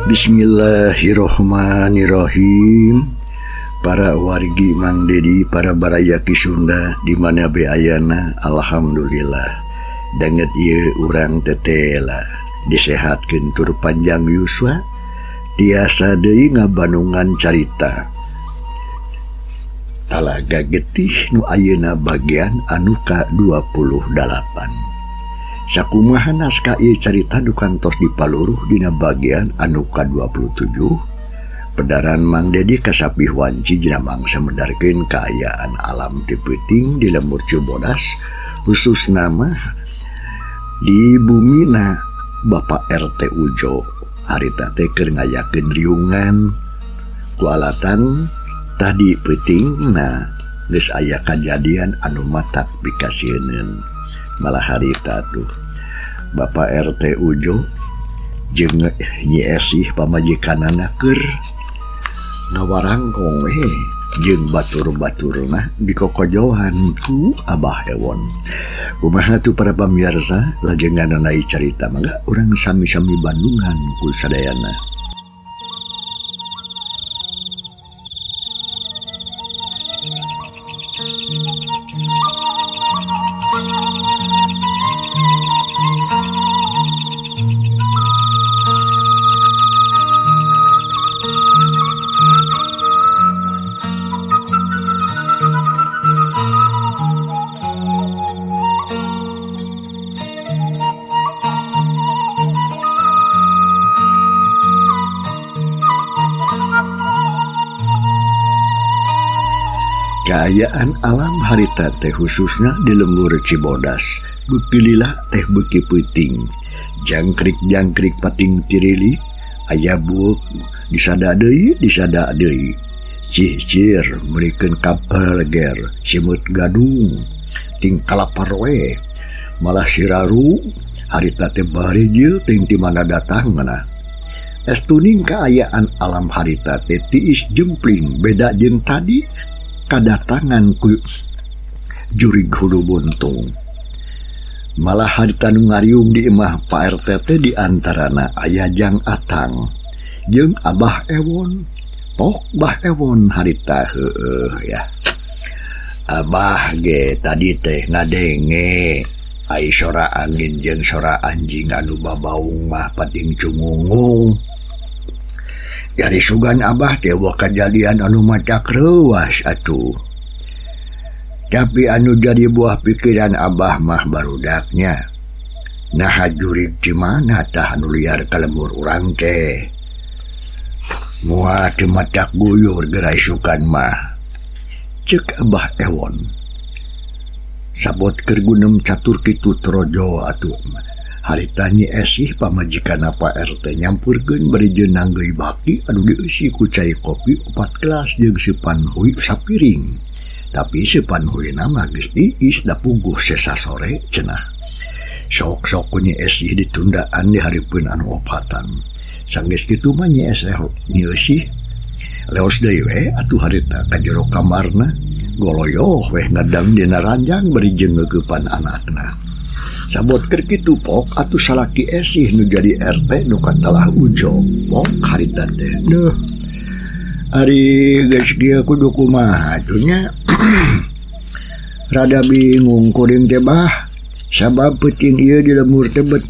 Bismillahirrohmanirrohim. Para wargi Mang Dedi, para baraya Ki Sunda di mana be ayana, alhamdulillah danget ieu urang tetela disehatkeun tur panjang yuswa tiasa deui ngabanungan carita Talaga Getih nu ayeuna bagian anu ka-28. Sakumaha naskah ieu carita nu kantos dipaluruh dina bagian anu ka-27. Pedaran Mang Dedi kasapih wanci dina mangsa medarkeun kaayaan alam ti peuting di lembur Cibodas, khususna mah di bumina Bapak RT Ujo. Harita teh keur ngayakeun riungan ku alatan tadi peutingna geus aya kajadian anu matak pikasieun. Malah harita tuh Bapak RT Ujo jeung Nyi Esih pamajikanana keur ngawarangkong we jeung batur-baturna dikokojohan ku Abah Ewon. Kumaha tuh para pamirsa, lajenganana carita mangga urang sami-sami bandungan ku sadayana. Kaayaan alam harita teh khususnya di lembur Cibodas beuki lila teh beuki peuting, jangkrik-jangkrik pating tirili aya bueuk disada deui disada deui, cicir meurikeun kapelger simut gadung ting kalapar we, malah siraru harita teh barijil ting ti mana datangna. Estuning kaayaan alam harita teh tiis jempling beda jeung tadi kadatangan ku jurig hulu buntung. Malah harita nu ngariung di imah Pak RT teh di antarana aya Jang Atang jeung Abah Ewon. Pok Bah Ewon harita heueuh ya. Abah ge tadi teh ngadenge ai sora angin jeung sora anjing anu babaung mah pating cungungung. Jadi sugan Abah teh wa kajadian anu macak reuas atuh. Tapi anu jadi buah pikiran Abah mah barudaknya. Naha jurig di mana tah anu liar ka lembur urang teh. Moal teu matak guyur geura isukan mah. Ceuk Abah Ewon. Sabot keur gunem catur kitu torojo atuh. Harita Nyi Esih pamajikanna Pak RT nyampurkeun bari jeung nanggeuy baki anu dieusi ku cai kopi 4 gelas jeung seupan hui sapiring. Tapi seupan huina mah geus tiis da puguh sesa sore cenah. Sok-sok ku Nyi Esih ditundaan di hareupeun anu opatan. Sanggeus kitu mah Nyi Esih Nyi Esih leos deui we atuh harita ka jero kamarna goloyoh weh ngedang dina ranjang bari jeung ngeukepan anakna. Sabot keur kitu pok atuh salaki Esih nu jadi RT nu katalah Ujo. Pok harita teh deuh. Ari geus kieu kudu kumaha atuh nya. Rada bingung kuring teh bah. Sabab peuting ieu di lembur tebet.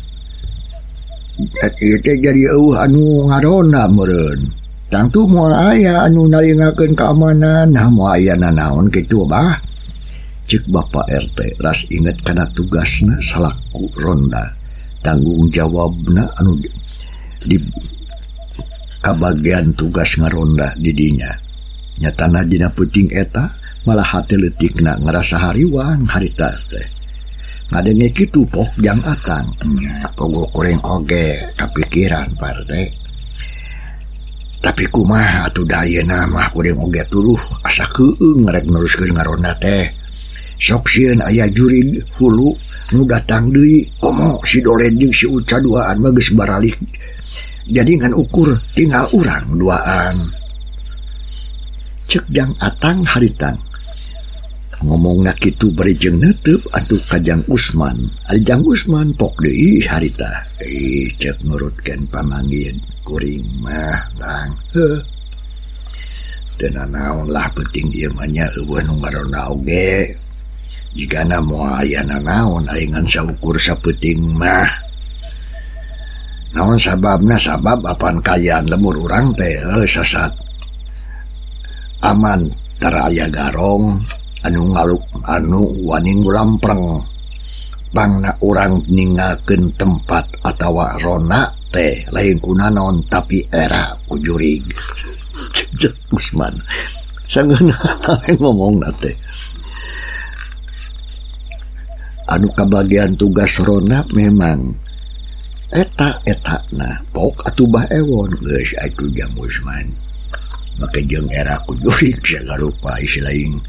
Ieu teh jadi eueuh anu ngaronda meureun. Tangtu moal aya anu nalingakeun keamanan, nah moal aya nanaon kitu bah. Ceuk Bapak RT ras inget kana tugasna salaku ronda, tanggung jawabna anu di kabagian tugas ngaronda di dinya. Nyatana dina peuting eta malah hate leutikna ngarasa hariwang harita teh. Ngadenge kitu pok Jang Atang. Nya pogo kuring oge kapikiran Pak RT. Tapi kumaha atuh da ayeuna mah kuring oge tuluh asa keueung rek neruskeun ngaronda teh. Sok sieun aya jurig hulu nu datang deui komo si Dolen jeung si Uca duaan mah geus baralik. Jadi ngan ukur tinggal urang duaan. Ceuk Jang Atang haritang. Ngomongna kitu bari jeung neuteup atuh ka Jang Usman. Ari Jang Usman pok deui harita. Ih, ceuk nurutkeun pamanggih kuring mah tang. Heuh. Teu nanaon lah peuting ieu mah nya eueuh nu ngaronda oge. Jigana moal aya nanaon ari ngan saukur sapeuting mah. Naon sababna sabab apan kaayaan lembur urang teh heuh sasat aman tara aya garong anu ngaluk anu wani ngulampreng. Pangna urang ninggalkeun tempat atawa rona teh lain ku naon tapi era ku jurig. Cek Usman sangeunah ngomongna teh. Anu kabagian tugas rona memang eta etana pok atuh Bah Ewon geus atuh Jang Usman. Make jeung era ku jurig sagarupa isi lain.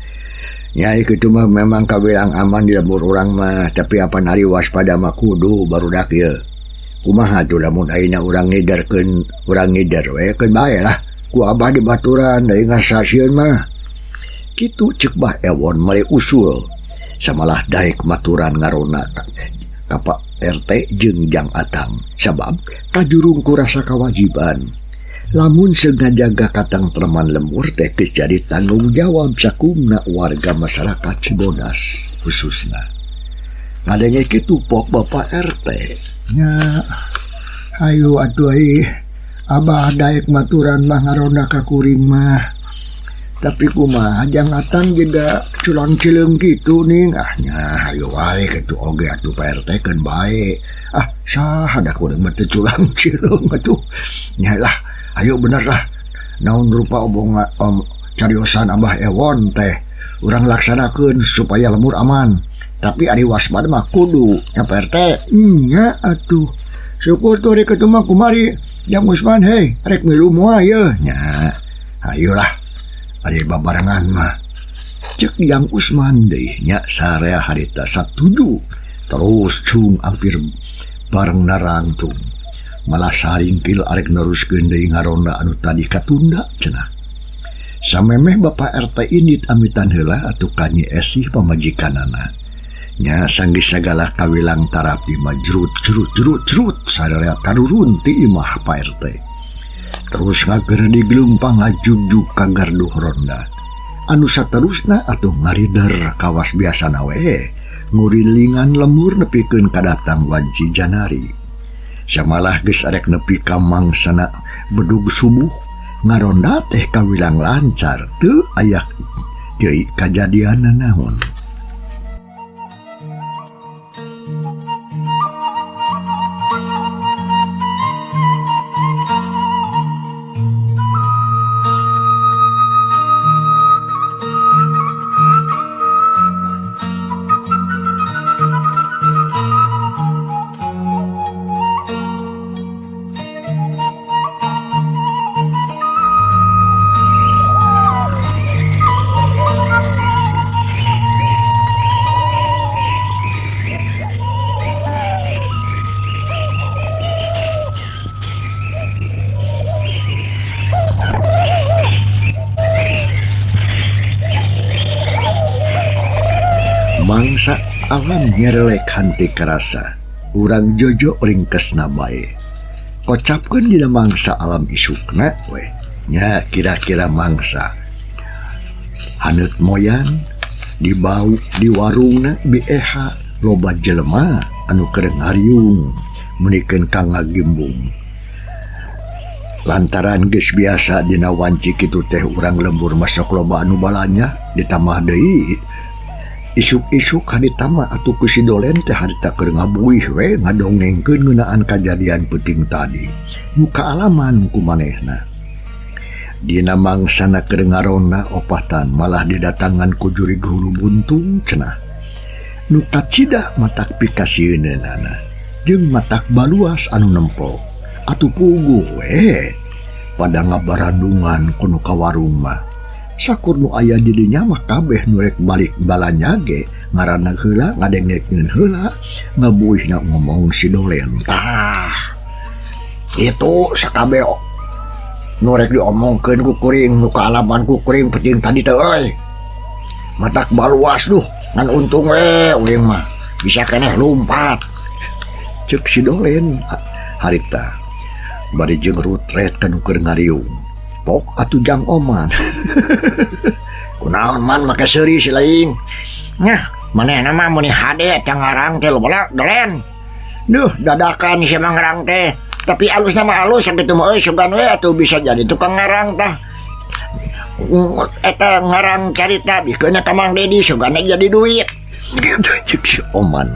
Nya kitu mah memang kawilang aman di lembur urang mah, tapi apan ari waspada mah kudu barudak ieu. Kumaha tuh lamun ayeuna urang ngiderkeun, urang ngider we keun bae lah. Ku abah dibaturan deui ngasasieun mah. Kitu ceuk Bah Ewon mere usul. Samalah daek maturan ngarona ka Pak RT jeung Jang Atang. Sabab kajurung ku rasa kawajiban. Lamun seug ngajaga katengtreman lembur teh geus jadi tanggung jawab sakumna warga masyarakat Cibodas khususna. Ngadenge kitu pok Bapak RT nya hayu atuh ih abah daek maturan mah ngaronda ka kuring mah. Tapi kumaha Jang Atang juga culang cileung kitu ning ah nya hayu wae kitu oge atuh Pak RT keun bae. Ah saha da kuring mah teu culang cileung atuh. Nya lah ayo bener lah naon rupa obonga om cariosan Abah Ewon teh urang laksanakeun supaya lembur aman. Tapi ari waspada mah kudu nya Pak RT. Nya atuh syukur tuh rek kitu mah kumari Jang Usman hei rek milu moal yeuh nya ayolah ari babarengan mah. Ceuk Jang Usman deui nya sarea harita satuju terus cung hampir bareng narangtung. Malah saringkil arek neruskeun deui ngaronda anu tadi katunda cenah. Samemeh Bapak RT indit amitan heula atuh ka Nyi Esih pamajikanana. Nya sanggeus sagala kawilang tarap di mah jrut jrut jrut jrut sararea tarurun ti imah Pak RT. Terus ngagerdi glumpang ngajugjug ka garduh ronda. Anu saterusna atuh ngarider kawas biasana we ngurilingan lemur nepikeun kadatang wanci Janari. Samalah geus arek nepi ka mangsana bedug subuh ngaronda teh kawilang lancar teu aya deui kajadian nanaon. Mangsa alam nyerelek hanti kerasa, urang jojo ringkesna bae. Kocapkeun dina mangsa alam isukna we, nya kira-kira mangsa haneut moyan dibau di warungna bieha loba jelema anu keur ngariung meunikeun ka ngagimbung. Lantaran geus biasa dina wanci kitu teh urang lembur masuk loba anu balanya ditambah deui isuk-isuk haritama atuh ku si dolen teh harita keur ngabuih we ngadongengkeun ngeunaan kajadian peuting tadi. Nu kaalaman ku manehna. Dina mangsana keur ngaronda opatan malah didatangan ku jurig hulu buntung cenah. Nu kacida matak pikasieunana jeung matak baluas anu nempo. Atuh puguh we pada ngabarandungan ku nu ka warung mah. Sakur nu aya di dinya mah kabeh nu rek balik balanya ge ngaranna heula ngadengkeun heula ngabuihna ngomong si dolen. Tah itu sakabeh nu rek diomongkeun ku kuring nu kaalaman ku kuring penting tadi teh euy. Matak baluas duh ngan untung we uing mah bisa keneh lumpat. Cek si Dolen harita bari jeung rutret kanu keur ngariung. Pok atuh Jang Oman. Kunaon man make seuri si laing. Nah, manehna mah mun hade teh ngarang teh loba Dolen. Duh, dadakan si mah ngarang teh. Tapi alus nama alus sakitu mah euy sugan we atuh bisa jadi tukang ngarang tah. Eta ngarang carita bikeunna ka Mang Dedi sugana jadi duit. Gitu cek si Oman.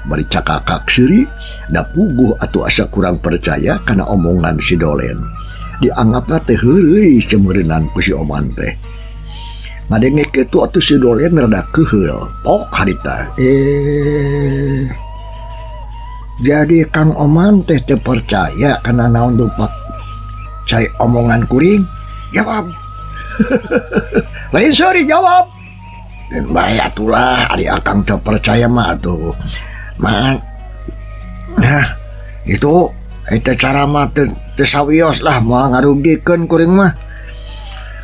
Bari cakakak seuri da puguh atuh asa kurang percaya kana omongan si Dolen. Dianggapna teh heureuy cemeureunan ku si Oman teh. Ngadenge kitu atuh si Dolen rada keuheul. Pok harita. Jadi Kang Oman teh teu percaya kana naon dupak cai omongan kuring? Jawab. Lain seuri jawab. Dan bae atulah ari akang teu percaya mah atuh. Man. Nah, itu eta cara mah teu sawios lah moal ngarugikeun kuring mah.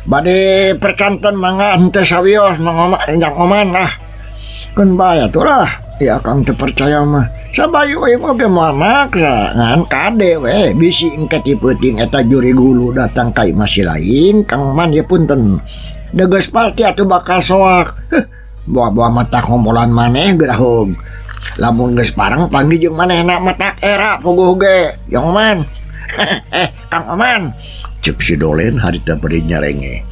Bade percanten mangga henteu sawios Mang Jang Oman lah. Keun bae atulah ieu akang teu percaya mah. Sabayu euy oge moal maksa ngan kade we bisi engke ti peuting eta juri gulu datang ka imah si lain Kang Oman ieu punten. Degeus pasti atuh bakal soak. Buah-buah mata ngompolan maneh geurahug. Lamun geus pareng panggih jeung manehna matak era puguh ge. Jang Oman. Kang Oman. Cek si Dolen harita bari nyarenge.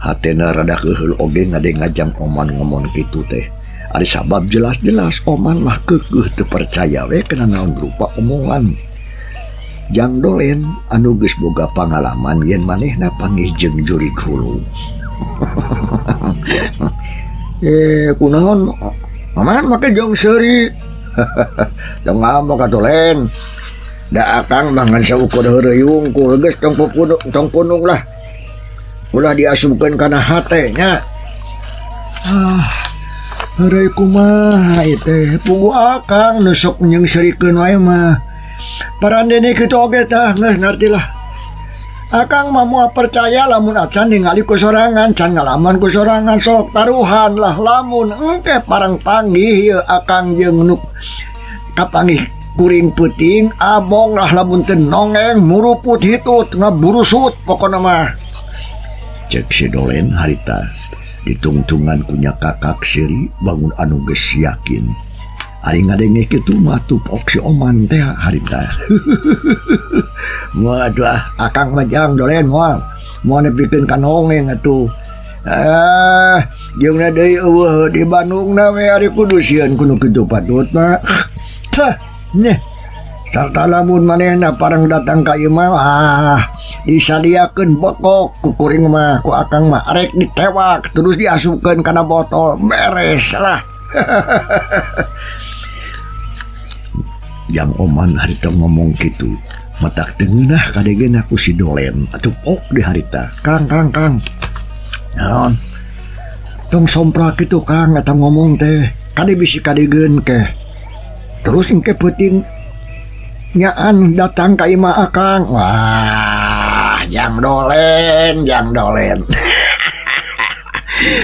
Hatena rada keuheul oge ngadenge Jang Oman ngomong kitu teh. Ari sabab jelas-jelas Oman mah keukeuh teu percaya we kana naon rupa omongan. Jang Dolen anu geus boga pangalaman yen manehna panggih jeung jurig hulu. Kunaon Oman make jeung seuri. Tong ngambek atuh Len. Da akang mah ngan saukur heureuy wungkul geus tong pupunung tong punung lah. Ulah diasupkeun kana hate nya. Ah, heureuy kumaha ieu teh? Puguh akang nu sok nyeungseurikeun wae mah. Parandene kitu oge tah geus ngarti lah. Akang mah moal percaya lamun acan ningali ku sorangan, can ngalaman ku sorangan sok taruhan lah lamun engke parang panggih ieu akang jeung nu kapanggih kuring peuting abong lah lamun teu nongeng muruput hitut ngaburusut pokona mah. Cek si Dolen harita ditungtungan ku nyakakak seuri bangun anu geus yakin. Ari ngadenge kitu mah tupok si Oman teh harita. Moal atuh ah akang mah Jang Dolen moal. Moal nepikeun ka nongeng atuh. Jeung deui eueuh di Bandungna we ari kudu sieun kudu kitu patut mah. Tah, nyeh. Sarta lamun manehna parang datang ka ieu mah ah disadiakeun bokok ku kuring mah ku akang mah arek ditewak terus diasupkeun kana botol beres lah. Jang Oman harita ngomong kitu matak teu ngeunah kadegena ku si Dolen atuh pok di harita. Kang Kang Kang. Naon? Tong somprak kitu Kang eta ngomong teh kade bisi kadegeun ke. Terus engke peuting nyaan datang ka imah akang. Wah, Jang Dolen, Jang Dolen.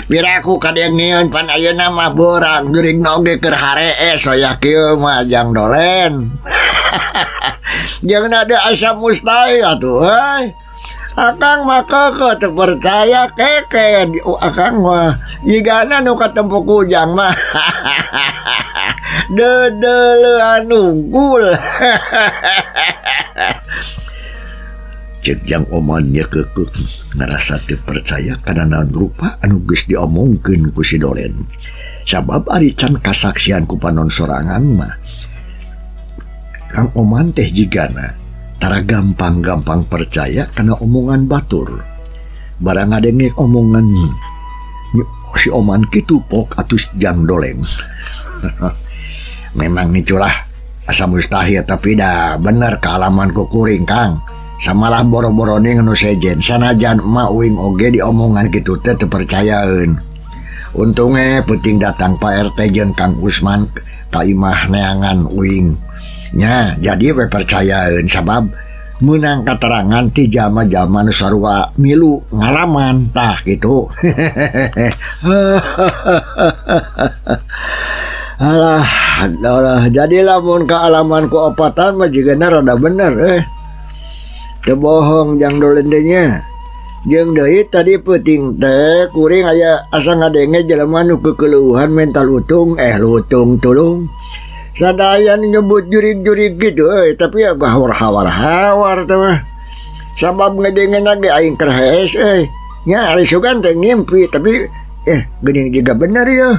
Piraku kadengeun pan ayeuna mah beurang jurig oge keur harees wayah kieu mah Jang Dolen. Jeung ada asa mustahil atuh euy. Akang mah keukeuh teu percaya keke akang mah jigana nu katempo ku Ujang mah. Dedeleuan unggul. Cek Jang Oman nya keukeuh ngarasa teu percaya kana naon rupa anu geus diomongkeun ku si Dolen. Sabab ari can kasaksian ku panon sorangan mah Kang Oman teh jigana tara gampang-gampang percaya kana omongan batur. Barang ngadenge omongan si Oman kitu pok atuh Jang Dolen. Memang itulah asa mustahil tapi dah bener kaalaman ku kuring Kang. Samalah boro-boro ning nu sejen sanajan emak uing oge diomongan kitu teh teu percayaeun. Untunge peuting datang Pak RT jeung Kang Usman ka imah neangan uing. Nya jadi we percayaeun sabab Meunang katerangan ti jalma-jalma nu sarua milu ngalaman tah kitu. Alah, alah jadi lamun kaalaman ku opatan mah jigana rada bener Teu bohong jang dolen teh nya. Jeung deui tadi peuting teh kuring aya asa ngadenge jelema nu kekeleuhan menta lutung lutung tulung. Sadaya nu nyebut jurig-jurig kitu euy tapi agak hawar-hawar teh mah. Sabab ngadengena ge aing keur hees euy. Nya ari sugan teh ngimpi tapi geuning jiga bener yeuh.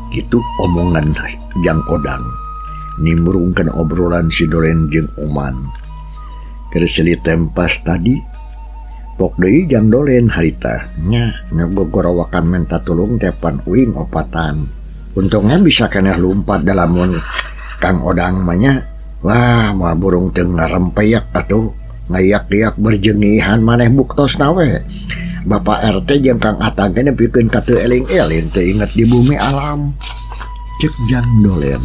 Itu omongan Jang Odang nimbrungkeun obrolan si Dolen jeung Oman. Keur seuli tempas tadi pok deui Jang Dolen harita nya ngagogorowakan menta tulung teh pan uing opatan. Untungnya bisa keneh lumpat dalamun Kang Odang mah nya. Wah, moal burung teu ngarempeyak atuh ngayak-iak berjengihan maneh buktosna we. Bapak RT jeung Kang Atang ge nepikeun ka teu eling-eling teu inget di bumi alam. Cek Jang Dolen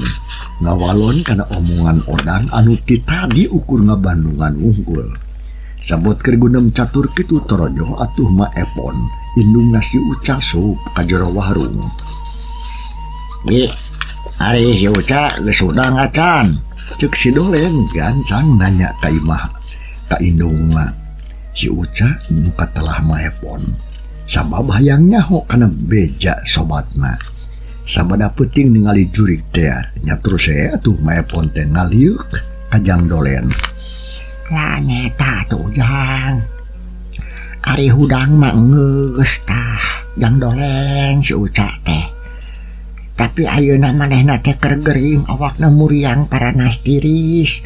ngawalon kana omongan Odang anu ti tadi ukur ngabandungan unggul. Sabot keur gunem catur kitu torojoh atuh Ma Epon indungna si Uca sup ka jero warung. Bi, ari si Uca geus hudang acan? Cek si Dolen gancang nanya ka imah ka indungna. Si Uca nu katelah Ma Epon sabab hayang nyaho kana beja sobatna. Sabada peuting ningali jurig teh nya terus atuh Ma Epon teh ngaliuk ka Jang Dolen. Lah nyeta atuh Jang. Ari hudang mah geus tah Jang Dolen si Uca teh. Tapi ayeuna manehna teh keur gering awakna muriang paranas tiris.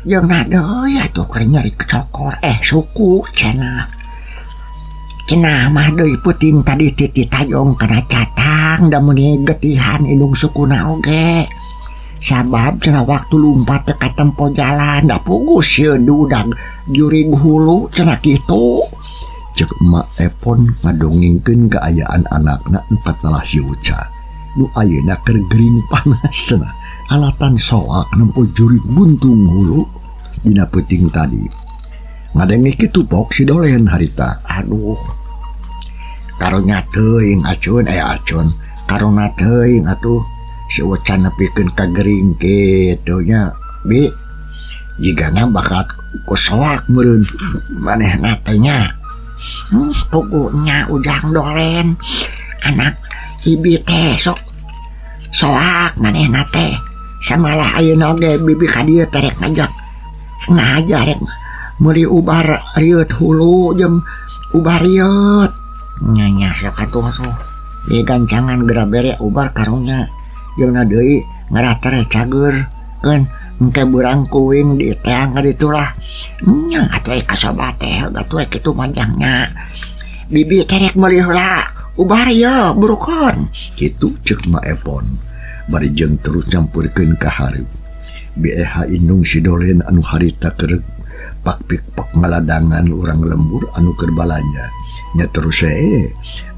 Jeung na deui atuh keur nyeri cokor suku cenah. Cenah mah deui peuting tadi titi tajong kana catang da meuni getihan indung sukuna oge. Sabab cenah waktu lumpat teh katempo jalan da puguh sieun dudag jurig hulu cenah kitu. Cek Mak Epon ngadongengkeun kaayaan anakna nu katelah si Uca. Nu ayeuna keur gering panas cenah. Alatan soak nempo jurig buntung hulu dina peuting tadi. Ngadenge kitu pok si Dolen harita. Aduh. Karunya teuing acun acun. Karuna teuing atuh si Uca nepikeun ka gering kitu nya. Bi jigana bakal ku soak meureun manehna teh nya. Puguhnya Ujang Dolen anak ibi teh sok soak manehna teh. Samalah ayeuna oge bibi ka dieu teh rek ngajak ngajar rek meuli ubar rieut hulu jeung ubar rieut. Nya nya sok atuh tuh. Di gancangan geura bere ubar karunya. Jeung na deui ngaratere cager keun engke beurang kuing di teang ka ditu lah. Nya atuh ka sobat teh atuh kitu manjangnya. Bibi teh rek meuli heula ubar ieu burukon. Kitu ceuk Ma Epon. Bari jeung terus nyampurkeun ka hareup. BEH indung si Dolen anu harita keur pakpik-pak ngaladangan urang lembur anu keur balanja. Nya terus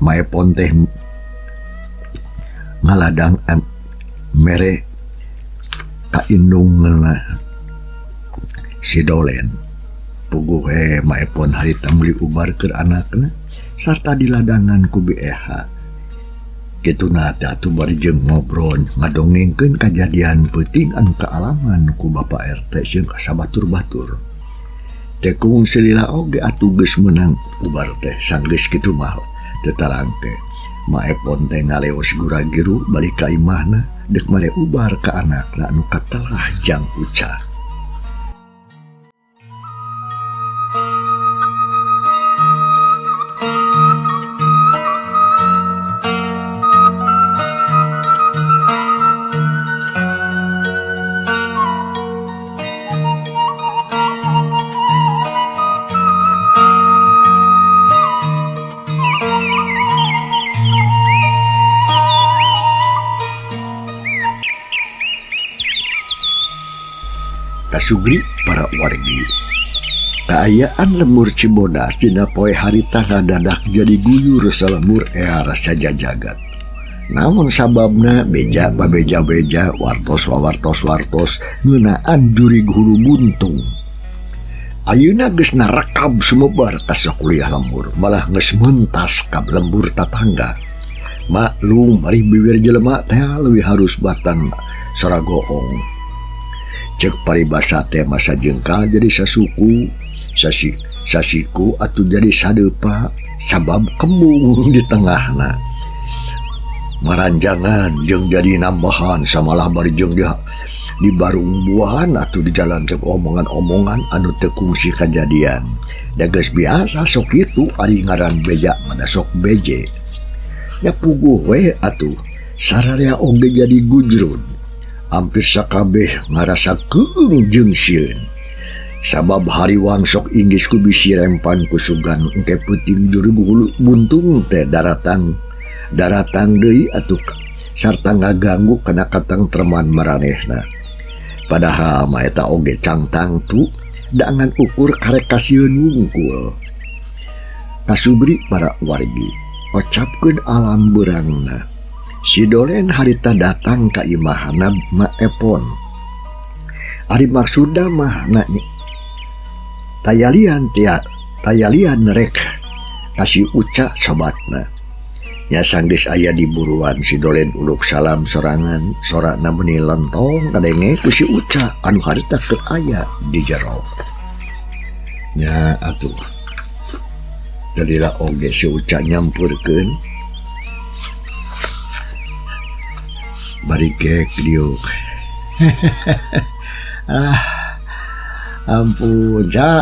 Ma Epon teh ngaladang mere ka indungna si Dolen. Puguh Ma Epon harita meuli ubar keur anakna sarta diladangan ku BEH. Kituna teh atuh bari jeung ngobrol ngadongengkeun kajadian peuting anu kaalaman ku Bapak RT jeung sabatur-batur. Tekung selila oge atuh geus meunang ubar teh sanggeus kitu mah teu talangke. Ma Epon teh ngaleos gura-giru balik ka imahna deuk mere ubar ka anakna anu katelah Jang Uca. Kasugri para wargi. Kaayaan lembur Cibodas dina poe harita ngadadak jadi guyur salembur ear sajajagat. Namun sababna beja pabeja-beja wartos wawartos wartos ngeunaan jurig hulu buntung. Ayeuna geus narekab sumebar ka sakuliah lembur, malah geus mentas ka lembur tatangga. Maklum ari bibir jelema teh leuwih harus batan sora goong. Cek paribasa teh masa jengkal jadi sasuku, sasiku atuh jadi sadeupa sabab kembung di tengahna. Maranjangan jeung jadi nambahan samalah bari jeung di barung buahan atuh di jalan ke omongan-omongan anu teu kungsi kajadian. Da geus biasa sok kitu ari ngaran beja mah da sok beje. Nya puguh we atuh sararea oge jadi gujrud. Hampir sakabeh ngarasa keung jeung sieun. Sabab hariwang sok inggis ku bisi rempan ku sugan engke peuting jurig hulu buntung teh daratang deui atuh sarta ngaganggu kana katengtreman maranehna. Padahal mah eta oge cangtang tu dangan ukur karek kasieun wungkul. Kasubri para wargi ocapkeun alam beurangna. Si Dolen harita datang ka imahna Ma Epon. Ari maksudna mah na tayalian tia tayalian rek kasih Uca sobatna. Nya sanggeus aya di buruan si Dolen uluk salam sorangan sorana meuni lentong kadenge ku si Uca anu harita keur aya di jero. Nya atuh teu oge si Uca nyampurkeun bari gek diuk. Ah, ampun Ca.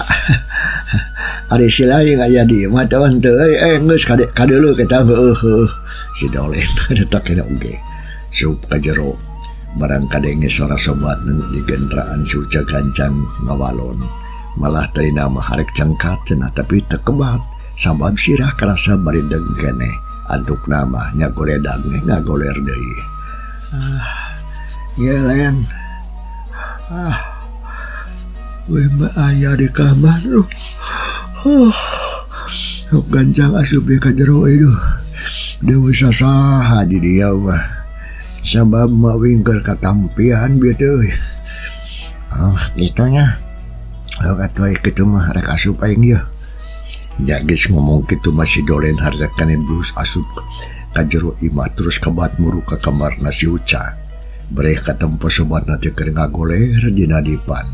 Ari si lain aya di imah teh henteu euy, geus kadeuleu kita heueuh heueuh. Si Dolen eta kena oge. Sup ka jero barang kadenge sora sobatna digentraan si Uca gancang ngawalon. Malah tadina mah harek cengkat cenah tapi teu kebat sabab sirah karasa bari deung keneh. Antukna mah nya goledang ngagoler deui. Ah, ieu lain. Ah, we mah aya di kamar duh. Huh. Sok gancang asup ka jero euy duh. Deui sasaha di dieu mah. Sabab mah wingker katampian bieu teh euy. Ah, kitu nya. Sok atuh aya kitu mah rek asup aing ieu. Nya geus ngomong kitu mah si Dolen harita kene blus asup ka jero imah terus kabat muru ka kamarna si Uca. Bereh katempo sobatna teh keur ngagoler dina dipan.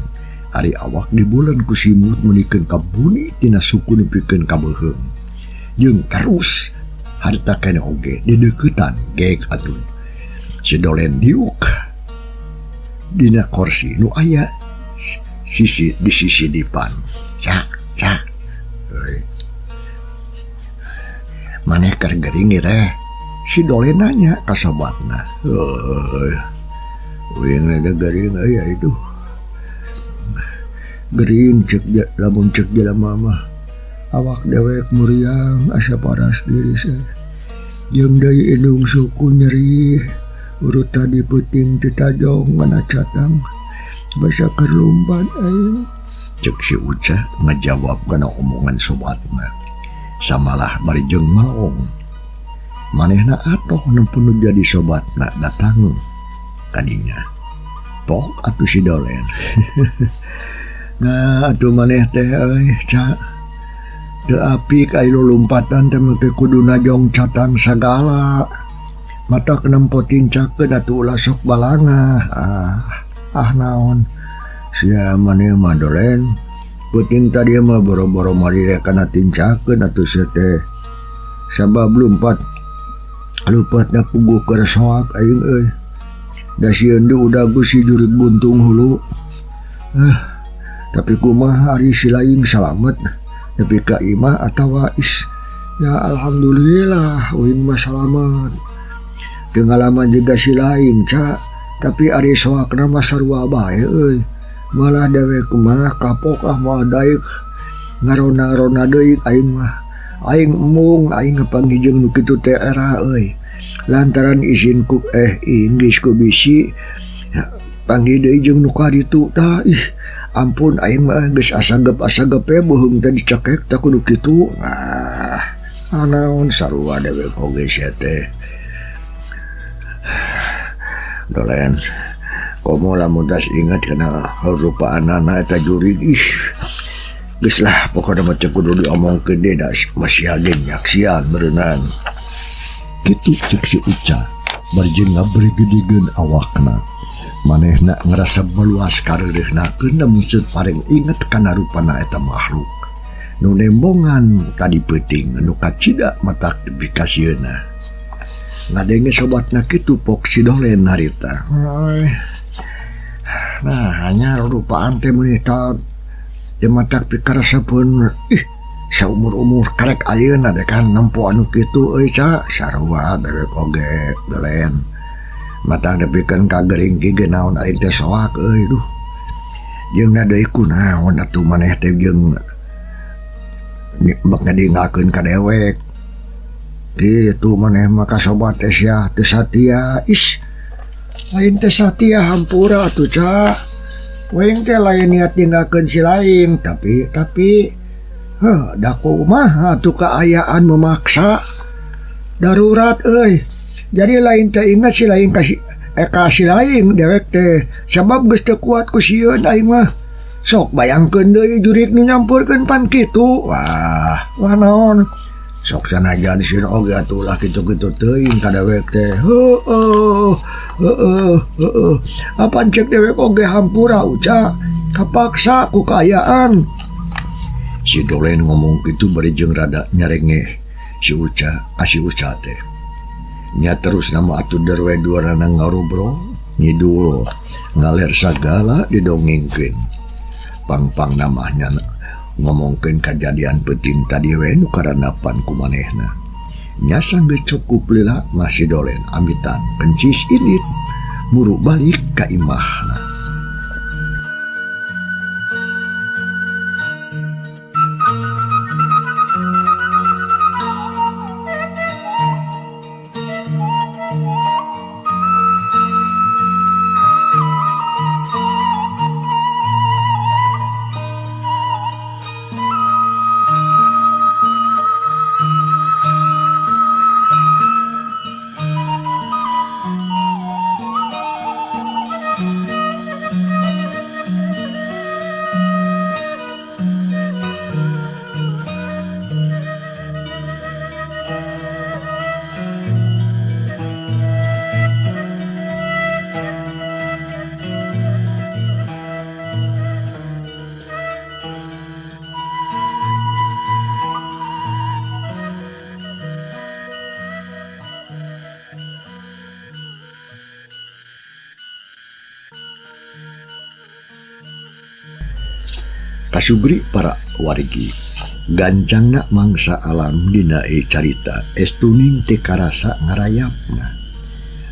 Ari awak dibulen ku simut meunikeun ka buni tina suku nepikeun ka beuheung. Jeung terus harita kene oge dideuketan gek atuh. Si Dolen diuk dina korsi nu aya sisi di sisi dipan. Ca, ca. Euy. Maneh keur gering ieu teh? Si Dolen nanya ka sobatna. Heuh. Uing teh gering euy itu. Gering cek lamun cek jelema mah. Awak dewek muriang asa paras diri seh. Jeung deui indung suku nyeri. Urut tadi peuting teu tajong ngana catang. Basa keur lumpat aing. Cek si Uca ngajawab kana omongan sobatna. Samalah bari jeung maong. Manehna atoh nempo nu jadi sobatna datang kadinya. Tok atuh si Dolen. Nah atuh maneh teh euy Ca. Teu apik aya lulumpatan teh make kudu najong catang sagala. Matak nempo tincakeun atuh ulah sok balangah. Ah naon. Sia maneh mah Dolen. Peuting tadi mah boro-boro malire kana tincakeun atuh sia teh. Sabab lumpat lupatna puguh keur soak aing euy. Da sieun deui udag ku si jurig buntung hulu. Tapi kumaha ari si lain salamet nepi ka imah atawa is ya alhamdulillah uing mah salamet. Teu ngalaman juga si lain Ca, tapi ari soakna mah sarua bae euy. Malah dewek mah kapok ah moal daek ngarona-rona deui aing mah. Aing embung aing ngapanggih jeung nu kitu teh era euy. Lantaran isin ku inggis ku bisi panggih deui jeung nu kaditu tah ih. Ampun aing mah geus asagep-asagep we beuheung teh dicekek teh kudu kitu. Ah, naon sarua dewek oge sia teh. Dolen komo lamun tas ingat kana rupaanana eta jurig ih. Geus lah pokona mah teu kudu diomongkeun deui da masih ge nyaksian berenang. Kitu cek si Uca bari jeung ngabregedegeun awakna. Manehna ngarasa meluas kareureunahkeun lamun seut paring inget kana rupana eta makhluk. Nu nembongan tadi peuting nu kacida matak dipikasieuna. Ngadenge sobatna kitu pok si Dolen harita. Nah, hanya rupaan teh meuni ta teu matak pikaresepeun ih saumur-umur karek ayeuna teh kan nempo anu kitu euy ca sarua dewek oge Dolen. Matang depikeun ka gering ki ge naon aing teh soak euy duh. Jeung na deui kunaon atuh maneh teh jeung mek ngadingakeun ka dewek. Kitu maneh mah ka sobat teh sia teu satia is. Lain teh satia hampura atuh ca. Waing teh lain niat ninggalkeun si lain tapi heuh da kumaha atuh kaayaan memaksa darurat euy. Jadi lain teh ingat si lain ka si lain dewek teh sabab geus teu kuat ku sieun aing mah. Sok bayangkeun deui jurig nu nyampeurkeun pan kitu. Wah, wah naon. Sok sanajan sieun oge atuh lah kitu-kitu teuing ka dewek teh. Heueuh, heueuh, heueuh. Apan cek dewek oge hampura Uca, kapaksa ku kaayaan. Si Dolen ngomong kitu bari jeung rada nyarengeh si Uca, ka si Uca teh. Nya terus nama atuh derwe duarana ngarobrol ngidul ngaler sagala didongengkeun. Pang-pang namahnya ngomongkeun kajadian peuting tadi we nu karanapan ku manehna. Nya sanggeus cukup lila masih Dolen amitan kencis indit muru balik ka imahna. Kasubri para wargi gancangna mangsa alam dina carita estuning teu karasa ngarayapna.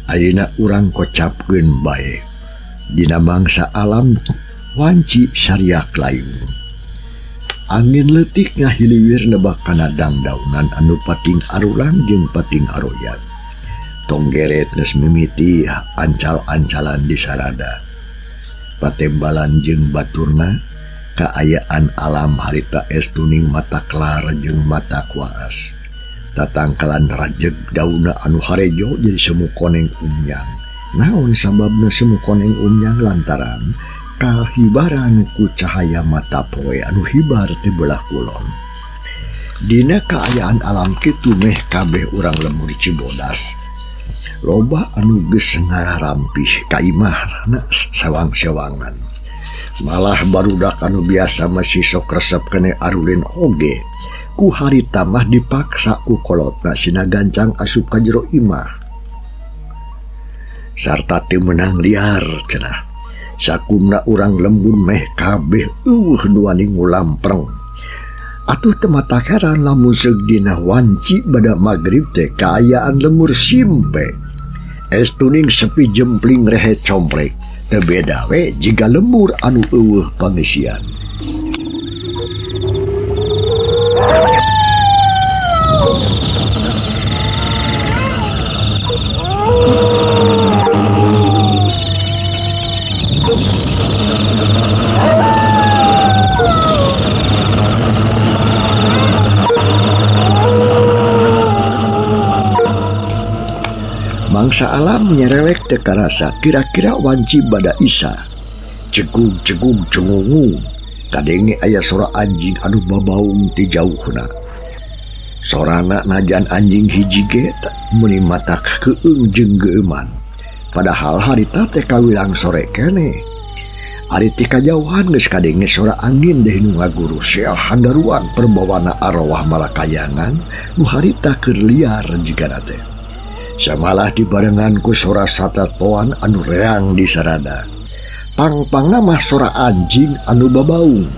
Ayeuna urang kocapkeun bae dina mangsa alam wanci sariak lain. Angin leutik ngahiliwir nebak kana dangdaunan anu pating arulang jeung pating aroyat. Tonggeret geus mimiti ancal-ancalan di sarada. Patembalan jeung baturna kaayaan alam harita estuning mata kelar jeung mata kuas. Tatangkalan rajeg dauna anu harejo jadi semu koneng umyang. Naon sababna semu koneng umyang lantaran kahibaran ku cahaya mata poe anu hibar ti belah kulon. Dina kaayaan alam kitu meh kabeh urang lembur Cibodas. Loba anu geus ngararampih ka imahna sewang-sewangan. Malah barudak anu biasa masih sok resep kene arulin oge. Ku harita mah dipaksa ku kolotna sina gancang asup ka jero imah. Sarta teu meunang liar cenah. Sakumna urang lembur meh kabeh eueuh nu wani ngulampreng. Atuh teu matakaran lamun seug dina wanci bada magrib teh kaayaan lemur simpe. Estuning sepi jempling rehe comprek. Teu beda we jiga lembur anu eueuh pangisian. Mangsa alam nyerelek teu karasa kira-kira wanci bada Isya. Cegug-cegug cengungung kadenge aya sora anjing anu babaung ti jauhna. Sorana najan anjing hiji ge meuni matak keung jeung geueuman. Padahal harita teh kawilang sore keneh. Ari ti kajauhan geus kadenge sora angin deh nu ngaguru seah handaruan perbawana arwah malakayangan nu harita keur liar jigana teh. Samalah dibarengan ku sora satatoan anu reang di sarada. Pang-pangna mah sora anjing anu babaung.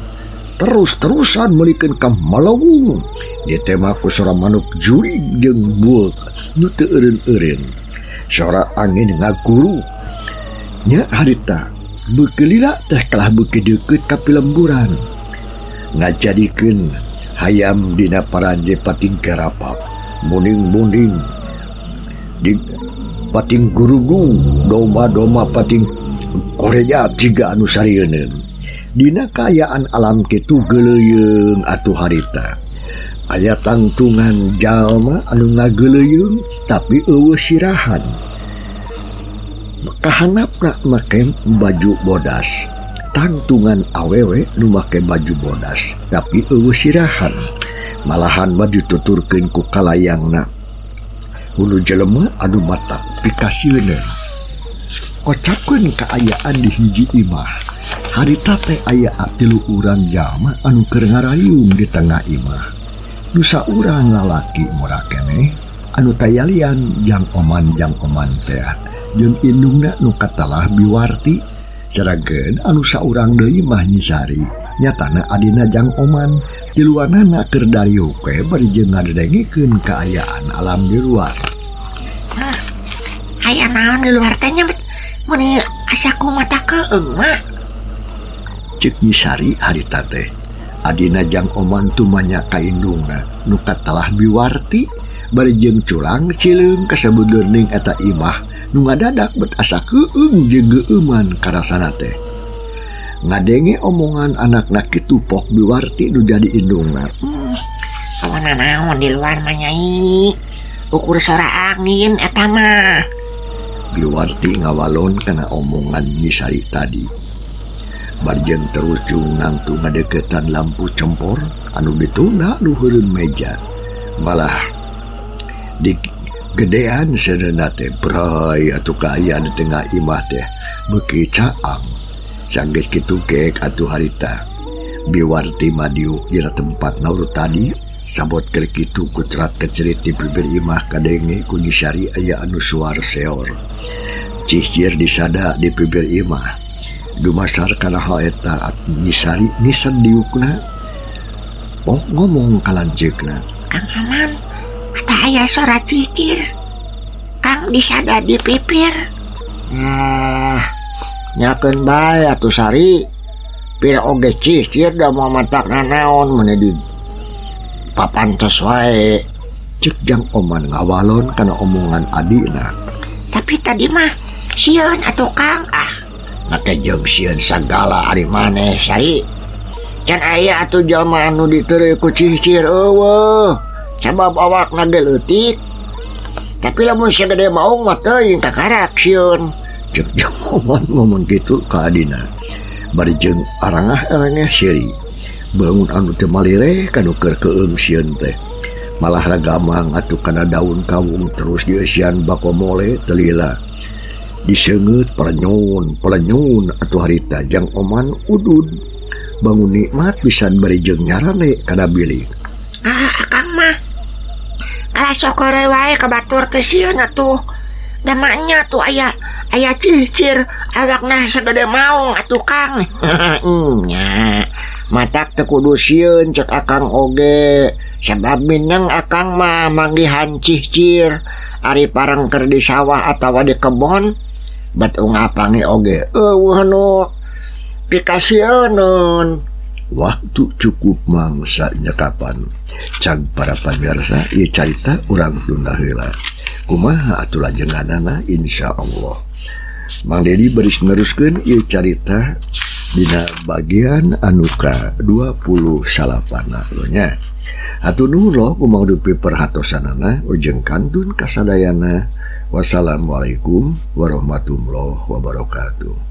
Terus-terusan meulikeun ka malawung. Ditema ku sora manuk jurig jeung bueuk nu teu eureun-eureun. Sora angin ngaguru. Nya harita beuki lila teh kalah beuki deukeut ka pilemburan. Ngajadikeun hayam dina paranje pating karapak, muning-muning di pating gurudung, doma-doma pating koreja jiga anu sarieun. Dina kaayaan alam kitu geuleuyeung atuh harita. Aya tangtungan jalma anu ngageuleuyeung tapi eueuh sirahan. Kahanapna make baju bodas. Tangtungan awewe nu make baju bodas tapi eueuh sirahan. Malahan mah dituturkeun ku kalayangna. Hulu jelema anu matak pikasieun. Kocapkeun kaayaan di hiji imah. Harita teh aya tilu urang jalma anu keur ngarariung di tengah imah. Nu saurang lalaki murah keneh anu tayalian jang oman teh jeung indungna nu katalah Biwarti. Sarageun anu saurang deui mah Nyi Sari nyatana adina jang oman. Tiluanana keur dariuk we bari jeung ngadengikeun kaayaan alam di luar. Hah, aya naon di luar teh nya meuni asa kumaha keung mah. Ceuk Nyi Sari harita teh adina jang oman tumanya ka indungna nu katalah Biwarti bari jeung culang cileung kasabeudeurning eta imah nu ngadadak bet asa keung jeung geueuman karasana teh. Ngadenge omongan anakna kitu pok Biwarti nu jadi indungna. Awana naon di luar mah nyai? Ukur sora angin eta mah. Biwarti ngawalon kana omongan Nyi Sari tadi. Bari jeung terus jung nangtu ngadeukeutan lampu cempor anu ditunda luhureun meja. Malah di gedean seuneuna teh bray atuh kaayaan di tengah imah teh beuki caang. Sanggeus kitu gek atuh harita. Biwarti mah diuk dina tempat nauru tadi sabot keur kitu kucerat kecerit di bibir imah kadenge ku Nyi Sari aya anu suar seor. Cihcir disada di bibir imah. Dumasar kana hal eta Nyi Sari nisen diukna. Pok ngomong ka lanceukna. Kang Aman, ata aya sora cicir. Kang disada di pipir. Ah, nyakeun bae atuh Sari. Pira oge cicir da moal matak nanaon meuni di papantes wae. Ceuk Jang Oman ngawalon kana omongan adina. Tapi tadi mah sieun atuh Kang. Ah, make jeung sieun sagala ari maneh Sari. Can aya atuh jalma anu diteureuy ku cicir eueuh. Sabab awakna ge leutik. Tapi lamun sagede maung mah teuing kakarak sieun. Ceuk Jang Oman ngomong kitu ka adina. Bari jeung arangah elengeh seuri. Bangun anu teu malireh kanu keur keung sieun teh. Malah ragamang atuh kana daun kawung terus dieusian bakomole teu lila. Diseungeut perenyun, pelenyun atuh harita Jang Oman udud. Bangun nikmat pisan bari jeung nyarane kana bilik. Ah, akang mah kalah sokore wae ka batur teh sieun atuh. Da maknya tuh aya cicir awakna sagede maung atuh Kang. Nya, matak teu kudu sieun cek akang oge. Sabab mineng akang mah manggihan cicir ari pareng keur di sawah atawa di kebon bet ungapangi oge eueuh nu pikasieun. Waktu cukup mangsa nyekapan. Cag para pamirsa ieu carita urang tunda heula. Kumaha atuh lajenganana insyaallah. Mang Dedi baris neruskeun ieu carita dina bagian anu ka 29 nya. Hatur nuhun loh ku mangdupi perhatosanana ujeng kantun kasadayana. Wassalamualaikum warahmatullahi wabarakatuh.